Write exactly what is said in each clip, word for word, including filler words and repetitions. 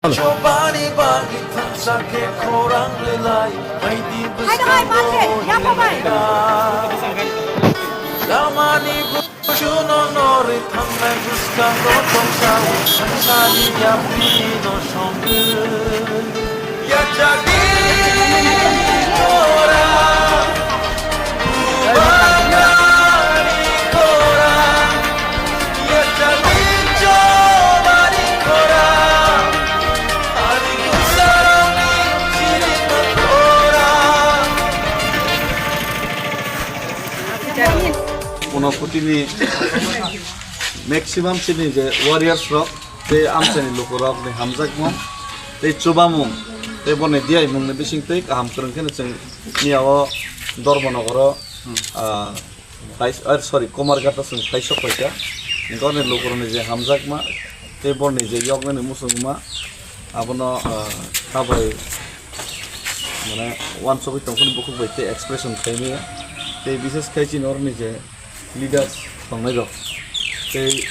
Chobani bagwi thansa khe khorang rilai, baidi bwskango hai, hai, mathe, yamo bai. Lamani buchuno norwi thangnai bwskango tongsa, thangsani yaprino songwi. Yachagwi khorang. Unakutini maximum chini je warriors rok tei amchaini lukurokni hamjakmung tei chubamung tei boni diyaimungni bisingtwi kaham kwrwng kheno chwng miyao Dharmanagaro, ah, Tais-, ah, sorry, Kumarghat o chwng taisok paikha. Borni lukurokni je hamjakma tei borni je yoknani muchungma, abono, ah, khabai, mane, uansugwi tongphuru bukhuk bai tei expression khaimaya. Tei bishes khai chini oroni je leaders tongnairok tei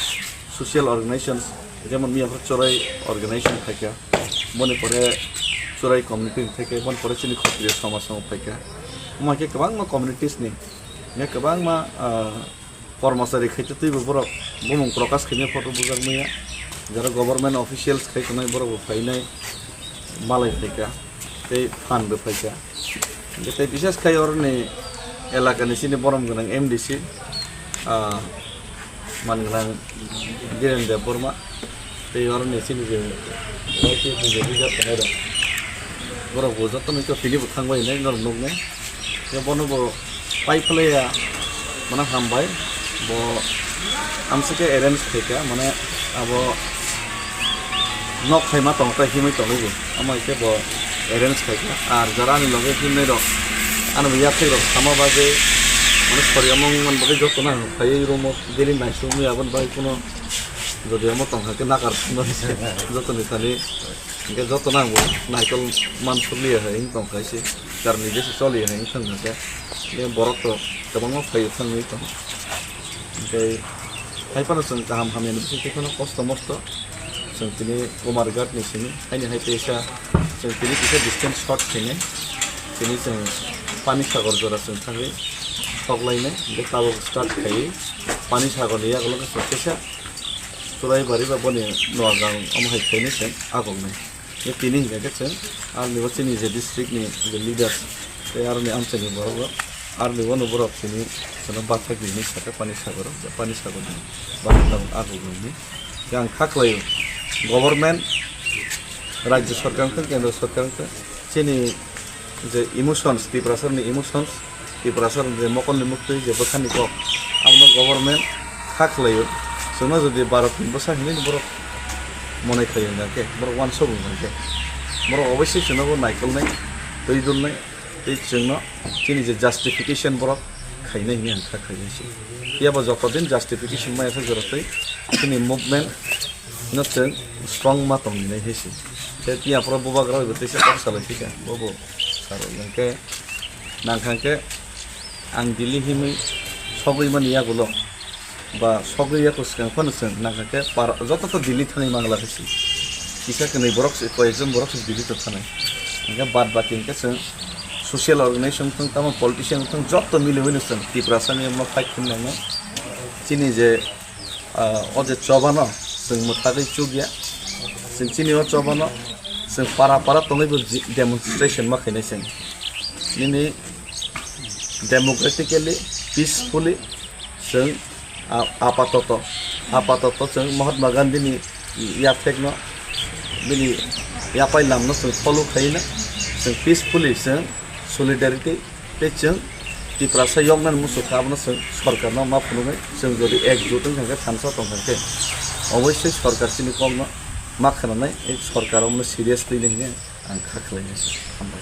social organizations, jemon miyapra Chorai organization phaikha, boni pore Chorai community phaikha, boni pore chini Khotriya somaj rok phaikha. Omo hai khe kwbangma communities ni, hingkhe kwbangma, ah, kormosari khaitwi twibo borok bumung prokash khaimaya photo bujak maya. Jara government officials khai tongnai borok bo phainai, malai phaikha tei phan bo phaikha. Hingkhe tei bishes khai oroni elakani chini borom gwnang M D C, ah, man gwnang Dhiren Debbarma. Tei oroni chini je Y P F ni je leader tongnai rok, borok bo jotono khe tini bo thangbai hinwi norok nuknai. Khe bono bo pai phlaiya, mane hambai, bo amsike arrange khaikha, mane abo nok khaima tong khe himwi tongwi bo, amo hai khe bo arrange khaikha. Ar jara ani loge himnai rok, ani bo yaphai rok sama bagwi, mane sori omo wngmani bagwi jotono ang phaiwi room o daily naisingwi aboni bagwi kuno Jodi omo tongkha khe nakar thumnani se jotoni thani, hingkhe jotono ang bo naikol mansukliya hai wng tongkha se, karni besi choliya hai wng thangkha khe, hingkhe borok to kwbangma phaiwi thangwi tongo. Hingkhe hai phano chwng kaham hamyani bisingtwi phano kosto mosto chwng tini Kumarghat ni simi, haini hai teisa chwng tini kisa distance short khainai, tini chwng Pani Sagar jora chwng thangwi soklainai, hingkhe tabuk start khaiwi Pani Sagar ni yagulo khe chwng kisa Churaibari ba boni Noagang omo hai khainai chwng agoknai. Tei tini hingkha khe chwng aroni bo chini je district ni je leaders tei aroni amchaini borok rok aroni bono borok tini chwngno bathakdi hinwi sakha Pani Sagar o, je Pani Sagar ni bathak tabuk agoknai hinwi. Khe ang kha khlaio government, rajya sorkar wngthang, kendra sorkar wngthang, chini je emotions, Tiprasa ni emotions, Tiprasa je mokol ni muktwi je bwkha ni kok, abono government kha khlaio. Chwngno jodi Bharat ni bwsa hinwi borok monai khlaio hwnkhe, borok uansuk wngkha khe, borok oboisoi chwngno bo naikolnai, twi dulnai, tei chwngno chini je justification borok khainai hinwi ang kha khlaiwi se. Phiya bo joto din justification maya se jora twi chini movement no chwng strong ma tonglinai hai se. Tei phiya phoro bubagra bai bo teisa kok salai thika, bo bo sar hwnkhe nangkha khe ang Delhi himwi sogwi mani yagulo ba sogwi yaku swkang phano chwng nangkha khe par-, joto to Delhi thangwi mangla hai se. Kisa kwnwi borok se, koi ekjon borok se Delhi to thanai. Hingkhe bad baki hingkhe chwng social organization wngthang tamo politician wngthang joto miliwino chwng Tiprasa ni omo fight khainai. Chini je Ah, o je chobano chwng mwthagwi chukya, chwng chini o chobano chwng para para tongwi bo ji-, demonstration ma khainai chwng. Nini democratically, peacefully chwng, ah, apatoto, apatoto chwng Mahatma Gandhi ni yaphekno, bini yapai lamno chwng follow khaina, chwng peacefully chwng solidarity tei chwng Tiprasa yoknani muchung kha, abono chwng sorkarno ma phunuknai. Chwng jodi ekjut wngkha khe, thansa tongkha khe, oboisoi sorkar chini kokno ma khwnanai, ei sorkar omono serious twinai hinwi ang kha khlainai. Hambai.